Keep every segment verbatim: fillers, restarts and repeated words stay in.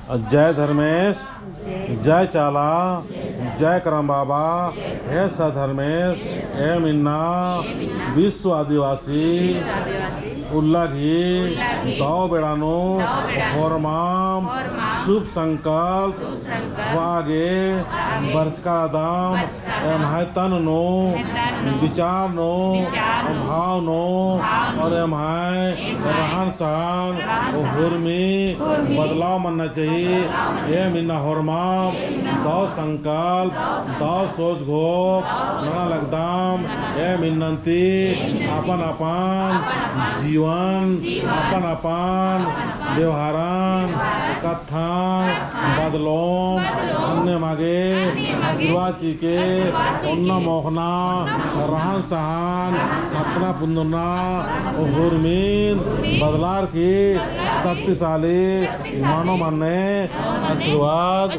जय धर्मेस, जय चाला, जय करम बाबा, हे सधर्मेस, एम इन्ना विश्व आदिवासी उल्ला गही दव बेड़ा नू होरमाम शुभ संकल्प होआ गे बरचका रअदम, एम्है तन नू, विचार नू, भाव नू, और एम्है रहन सहन, हुरमी बदलाव मन्ना चाही। एम इन्ना होरमाम दव संकल्प, दव सोच घोख नना लगदम। एम इन्नन्ती अपन अपन जीवन, अपन अपन व्यवहारन, कत्थन बदलोम अन्नेम गे आशीर्वाद चिके। ओन्ना मोख़ना, रहन सहन, हतना पुन्दुरना, हुरमिन बदलारकी शक्तिशाली मनोम अन्ने आशीर्वाद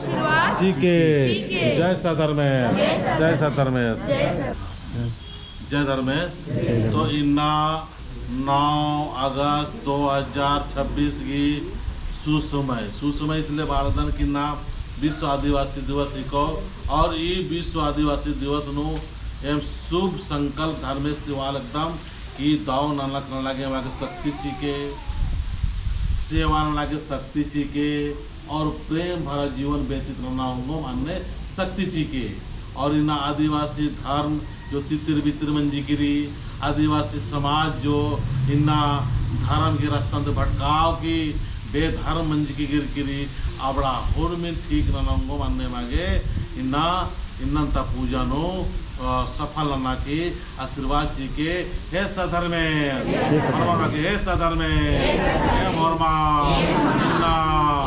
चिके। जय सधर्मेस, जय सधर्मेस। जय धर्मेस। तो इन्ना नौ अगस्त दो हजार छब्बीस गही सुसमय, सुसमय इसले बअदन कि इन्ना विश्व आदिवासी दिवस हिको। और ई विश्व आदिवासी दिवस नू एम शुभ संकल्प धर्मेस ती होआ लगदम कि दव नलख नना गे एमा गे शक्ति चिके, सेवा नना गे शक्ति चिके, और प्रेम भरा जीवन व्यतीत नना ओंगोम अन्ने शक्ति चिके। और इन्ना आदिवासी धर्म जो तितिर बितिर मंजकी रई, आदिवासी समाज जो इन्ना धर्म गही रस्ता ती भटकाव की बेधर्म मंजकी गिरकी रई, अबड़ा हुरमिन ठीक नना ओंगोम अन्नेम गे इन्ना, इन्नन्ता पूजा नू, अ, सफल नना की आशीर्वाद चिके। हे सधर्मेस, होरमा गे हे सधर्मेस, हे होरमा, इन्ना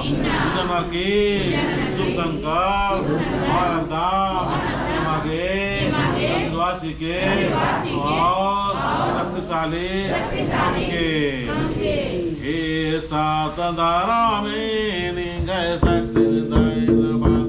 पूजा ननर की शुभ संकल्प होआ लगदम। होरमा गे आशीर्वाद चिके और शक्तिशाली हमके। हे सात धर्मेस निंग्है शक्ति दायन बादम।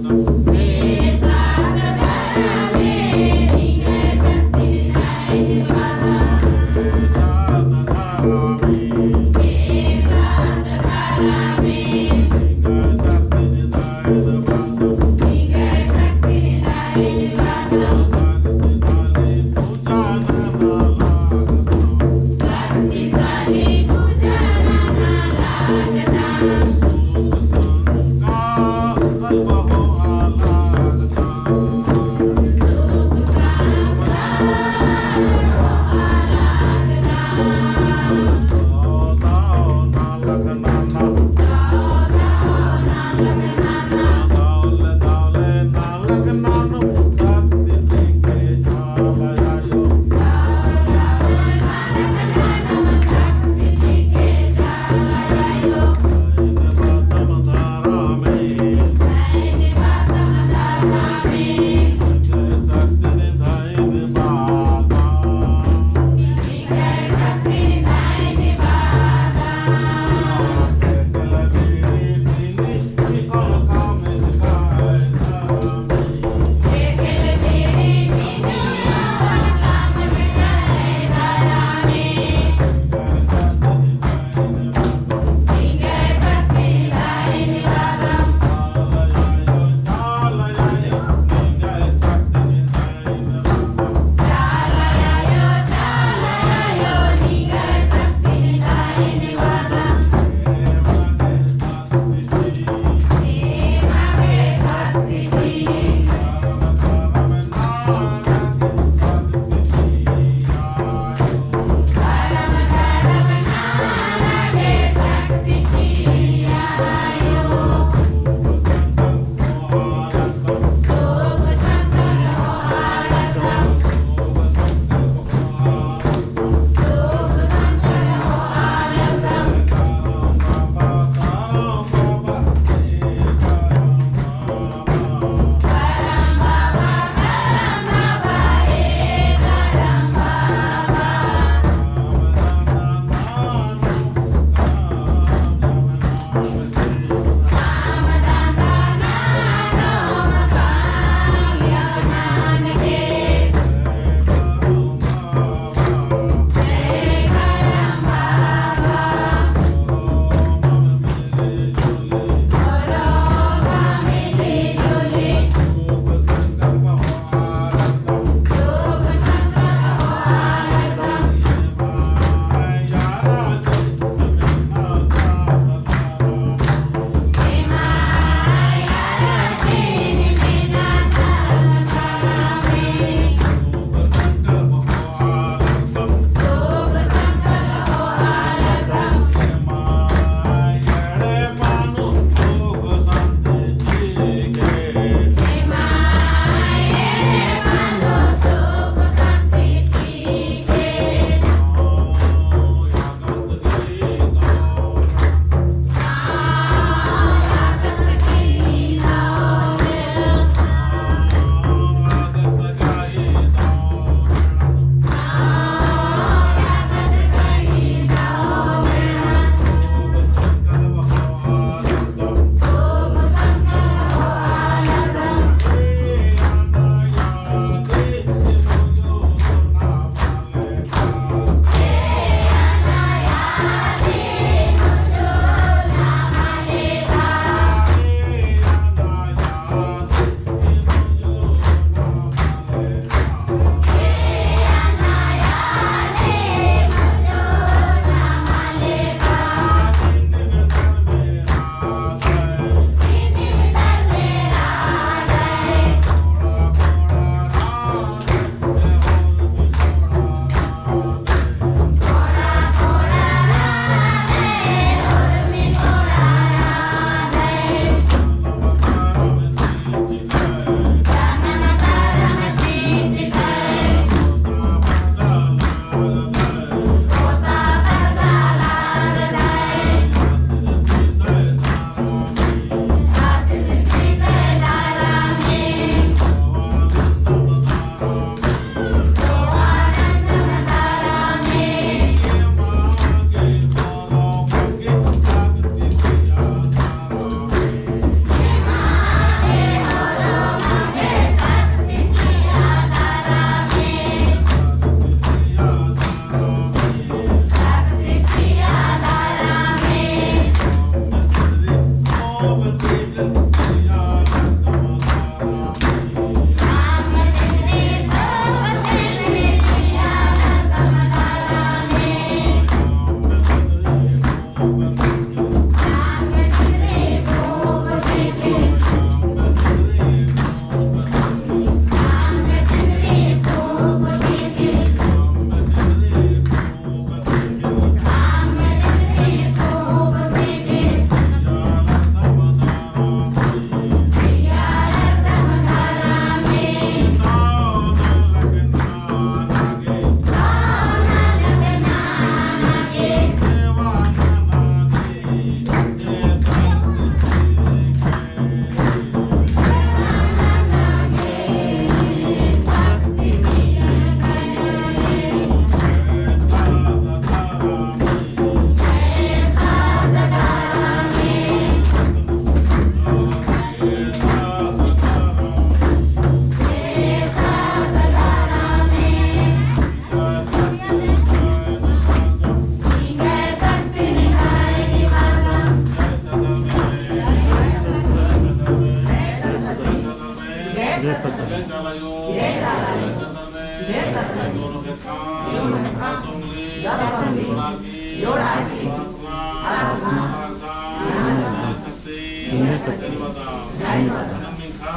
जय चाला आयो। जय सतनाम। दोनों के कान, दोनों के कान, दस उंगली, दस उंगली, जोड़ा की, जोड़ा की, प्रार्थना, प्रार्थना, प्रार्थना, प्रार्थना, शक्ति, शक्ति, धन्यवाद। धन्यवाद। आनंद मिंखा।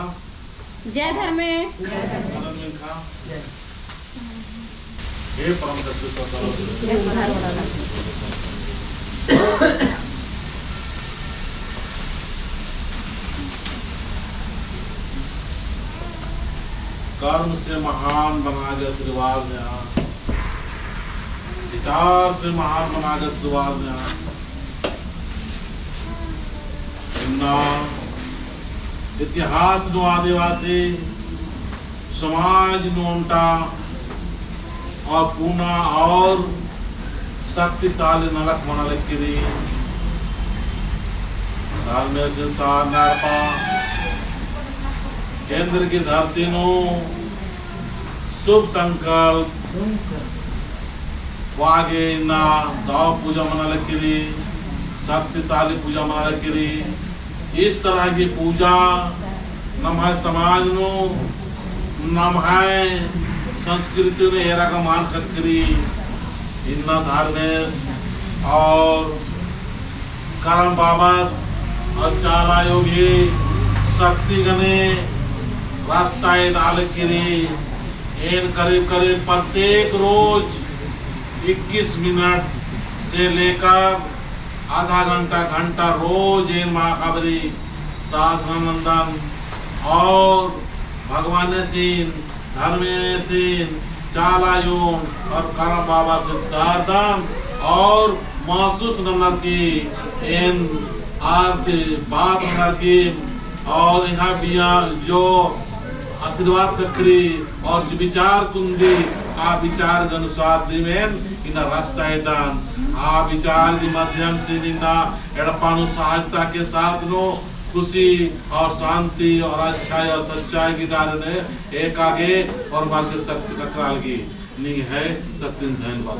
जय धर्मेस। आनंद मिंखा। जय। हे परम शक्ति सदा। कर्म से महान बना के आशीर्वाद नेआ, विचार से महान बना के आशीर्वाद नेआ। इन्ना इतिहास नू आदिवासी समाज नू ओन्टा और पुना और शक्तिशाली नलख मना लगी रई। धर्मेस सरना एड़पा केंद्र की धरती नू शुभ संकल्प वागे इन्ना दव पूजा मना लगी रई, शक्तिशाली पूजा मना लगी रई। इस तरह की पूजा नम्है समाज नू, नम्है संस्कृति नू एरा का मान ख़क्खरी। इन्ना धर्मेस और करम बाबस और चाला आयो गही शक्ति गने रस्ता एदा लगी रई। एन करीब करीब प्रत्येक रोज इक्कीस मिनट से लेकर आधा घंटा, घंटा रोज एन माँ का बारी साधना नन्दन और भगवानेसिन, धर्मेसिन, चाला आयोन और करम बाबासिन सरदन और महसूस नन्नर की एन आर ती बात नन्नर की और यहाँ बिया जो आशीर्वाद ख़क्खरी और जो विचार कुन्दी, आ विचार के अनुसार दिम एन इन्ना रस्ता एदन। आ विचार के माध्यम से इन्ना एड़पा नू सहजता के साथ नू खुशी और शांति और अच्छाई और सच्चाई की डारे ने एका गे और मार्ग शक्ति ख़क्खरा लगी। निंग्है शक्तिन धन्यवाद।